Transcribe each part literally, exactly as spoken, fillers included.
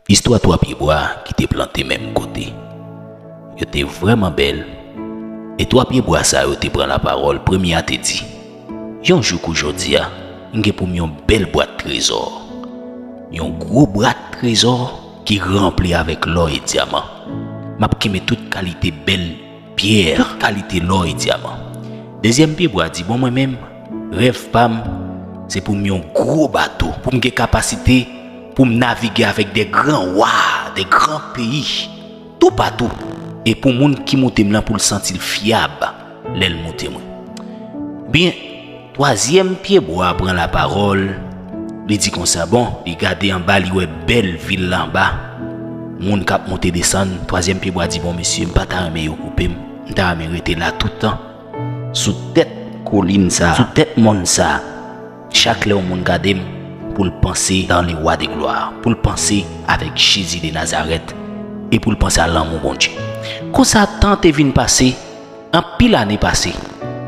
Istwa twa pye bwa ki te plante menm kote. Yo te vrèman bèl, e twa pye bwa sa yo te pran lapawòl. Premye a te di, yon jou kou jodi a, m gen pou m yon bèl bwat trezò. Yon gwo bwat trezò ki ranpli avèk lò e dyaman. M ap kenbe tout kalite bèl pyè, tout kalite lò e dyaman. Dezyèm pye bwa di, bon, mwen menm, rèv pa m, se pou m yon gwo bato, pou m gen kapasite pou m navige avèk de gran wa, de gran peyi, toupatou, e pou moun ki moute m lan pou l santi l fyab lè l moute mwen. Byen, twazyèm pye bwa pran lapawòl, li di konsa, bon, li gade anba, li wè bèl vil la anba, moun k ap monte desann. Twazyèm pye bwa di, bon, mesye, m pa ta renmen yo koupe m, m ta renmen rete la tout tan, sou tèt kolin sa, sou tèt mòn sa, chak lè yon moun gade m, pou l panse dans le roi de gloire, pou l panse avèk Jezi de Nazarèt, e pou l panse a lanmou Bondye. Konsa, tan te vin pase, anpil ane pase.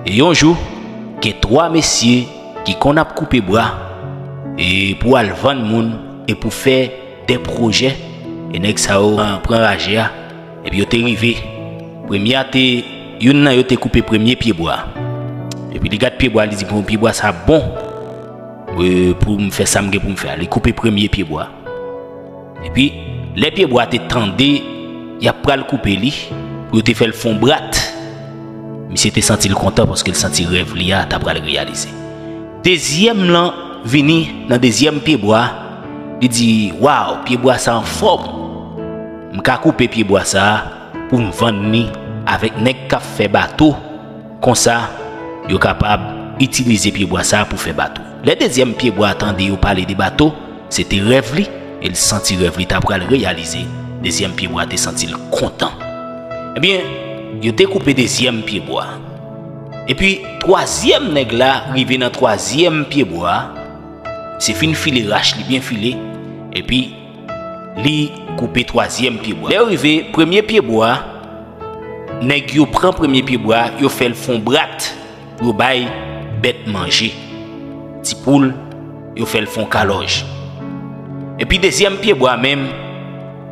E yon jou, gen twa mesye ki konn ap koupe bwa, e pou al vann moun, e pou fè de pwojè, e nèg sa yo pran raje a, epi yo te rive. Premye a te, youn nan yo te koupe premye pye bwa. Epi li gad pye bwa, li di, bon, pye bwa sa bon, e, pou m fè sa m gen pou m fè a. Li koupe premye pye bwa. Epi, lè pye bwa te tande y ap pral koupe li, pou yo te fè l fon brat, misye te santi l kontan paske l santi rèv li a ta pral reyalize. Dezyèm lan vini nan dezyèm pye bwa, li di, waw, pye bwa sa anfòm. M ka koupe pye bwa sa a pou m vann li avèk nèg k ap fè bato. Konsa, yo kapab itilize pye bwa sa a pou fè bato. Lè dezyèm pye bwa a tande yo pale de bato, se te rèv li, e l santi rèv li ta pral reyalize. Dezyèm pye bwa te santi l kontan. Ebyen, yo te koupe dezyèm pye bwa. Epi, twazyèm nèg la rive nan twazyèm pye bwa. Se fin file rach li byen file. Epi, li koupe twazyèm pye bwa. Lè yo rive, premye pye bwa, nèg yo pran premye pye bwa, yo fè l fon brat, yo bay bèt manje. Ti poul, yo fè l fon kalòj. Epi dezyèm pye bwa menm,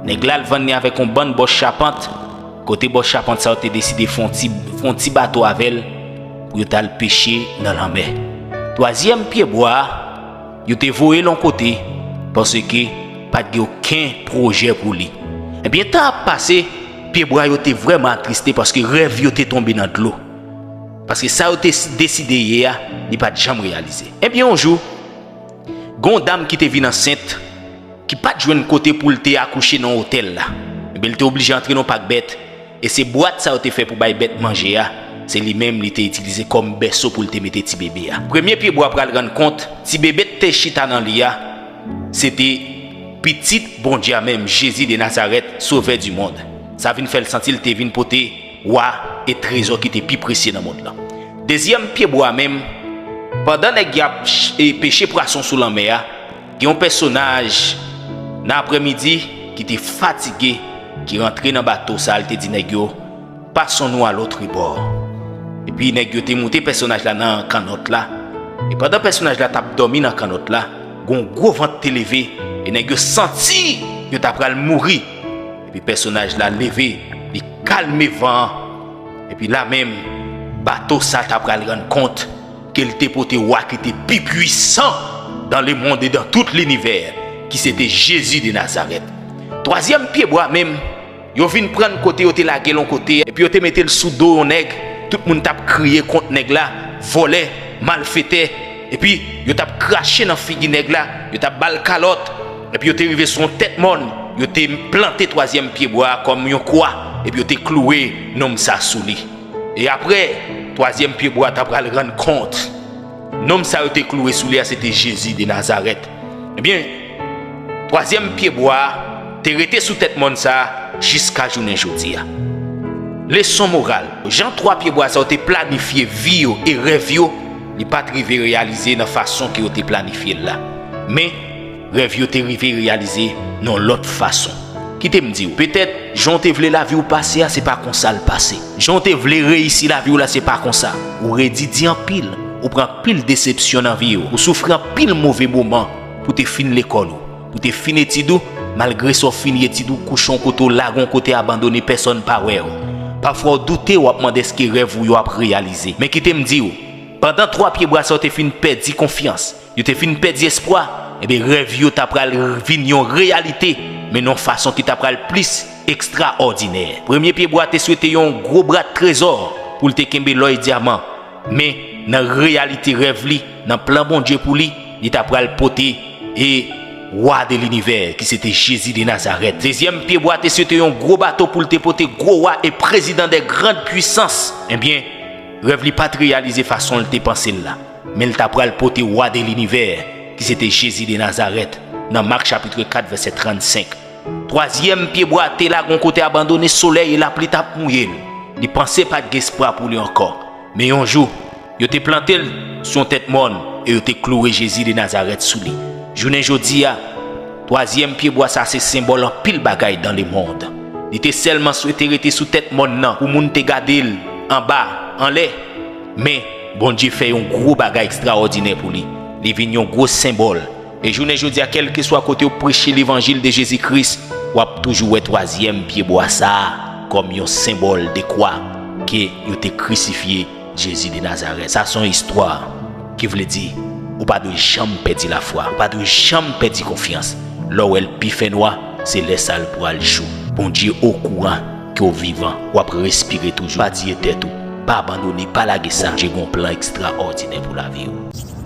nèg la al vann li avèk yon bann bòs chapant, kote bòs chapant sa yo te deside fè yon ti, fè yon ti bato avè l pou yo t al peche nan lanmè. Twazyèm pye bwa a, yo te voye l yon kote, paske pa t gen okenn pwojè pou li. Ebyen, tan ap pase, pye bwa yo te vrèman atriste paske rèv yo te tonbe nan dlo. Paske sa yo te s-, deside ye a, li pa t janm reyalize. Ebyen, yon jou, gen yon dam ki te vin ansent, ki pa t jwenn kote pou l te akouche nan otèl la. Ebyen, li te oblije antre nan yon pak bèt, e se bwat sa yo te fè pou bay bèt manje a, se li menm li te itilize kòm bèso pou l te mete ti bebe a. Premye pye bwa pral rann kont, ti bebe t te chita nan li a, se te Pitit Bondye a menm, Jezi de Nazarèt, Sovè di mond. Sa vin fè l santi l te vin pote wa e trezò ki te pi presye nan mond lan. Dezyèm pye bwa a menm, pandan nèg y ap ch-, e peche pwason sou lanmè a, gen yon pèsonaj nan aprèmidi ki te fatige, ki rantre nan bato sa a, li te di nèg yo, passons-nous à l'autre bord. Epi nèg yo te moute pèsonaj la nan kannòt la. E pandan pèsonaj la t ap dòmi nan kannòt la, gen yon gwo van te leve, e nèg yo santi yo ta pral mouri. Epi pèsonaj la leve, li kalme van an. Epi la menm, bato sa ta pral rann kont ke l te pote wa ki te pi pwisan dans le monde et dans tout l'univers, ki se te Jezi de Nazarèt. Twazyèm pye bwa menm, yo vin pran l kote yo te lage l yon kote, epi yo te mete l sou do yon nèg. Tout moun t ap kriye kont nèg la, vòlè, malfetè. Epi yo t ap krache nan figi nèg la, yo t ap ba l kalòt. Epi yo te rive sou yon tèt mòn, yo te plante twazyèm pye bwa a kòm yon kwa, epi yo te klouwe nonm sa sou li. E apre, twazyèm pye bwa a ta pral rann kont. Nonm sa yo te klouwe sou li a, se te Jezi de Nazarèt. Ebyen, twazyèm pye bwa a te rete sou tèt mòn sa a jiska jounen jodi a. Leson moral, jan twa pye bwa sa yo te planifye vi yo e rèv yo, li pa t rive reyalize nan fason ke yo te planifye l la. Men, rèv yo te rive reyalize nan yon lòt fason. Kite m di w, petèt, jan w te vle lavi w pase a, se pa konsa l pase. Jan w te vle reyisi lavi w la, se pa konsa. Ou redi di anpil, ou pran anpil desepsyon nan vi w, ou soufri anpil move moman pou te fin lekòl ou, pou te fin etid ou, Malgre sa w fin ye ti douk kouchon kote w lage yon kote abandone, pèsonn pa wè w. Pafwa w doute, w ap mande èske rèv ou yo ap reyalize. Men kite m di w, pandan twa pye bwa sa yo te fin pèdi konfyans, yo te fin pèdi espwa, ebyen rèv yo ta pral vin yon reyalite, men nan yon fason ki ta pral plis ekstraòdinè. Premye pye bwa te swete yon gwo brat trezò pou l te kenbe lò e dyaman. Men, nan reyalite rèv li, nan plan Bondye pou li, li ta pral pote e wa de linivè, ki se te Jezi de Nazarèt. Dezyèm pye bwa te swete yon gwo bato pou l te pote gwo wa e prezidan de grand pwisans. Ebyen, rèv li pa t reyalize fason l te panse l la, men l ta pral pote wa de linivè, ki se te Jezi de Nazarèt, nan Mak chapit kat vèsè trannsenk. Twazyèm pye bwa te lage yon kote abandone, solèy e lapli t ap mouye l. Li panse pa t gen espwa pou li ankò. Men yon jou, yo te plante l sou yon tèt mòn e yo te kloure Jezi de Nazarèt sou li. Jounen jodi a, twazyèm pye bwa sa se senbòl anpil bagay dans le monde. Li te sèlman swete rete sou tèt mòn nan pou moun te gade l anba, anlè. Men, Bondye fè yon gwo bagay ekstraòdinè pou li. Li vin yon gwo senbòl. E jounen jodi a, kèlkeswa kote yo preche levanjil de Jezi Kris, w ap toujou wè twazyèm pye bwa sa a kòm yon senbòl de kwa ke yo te krisifye Jezi de Nazarèt. Sa se yon istwa ki vle di, ou pa dwe janm pèdi lafwa, ou pa dwe janm pèdi konfyans. Lè w wè l pi fènwa, se lè sa a l pral jou. Bondye okouran ke w vivan, w ap respire toujou. Pa diye tèt ou, pa abandone, pa lage sa. Bondye gen yon plan ekstraòdinè pou lavi w.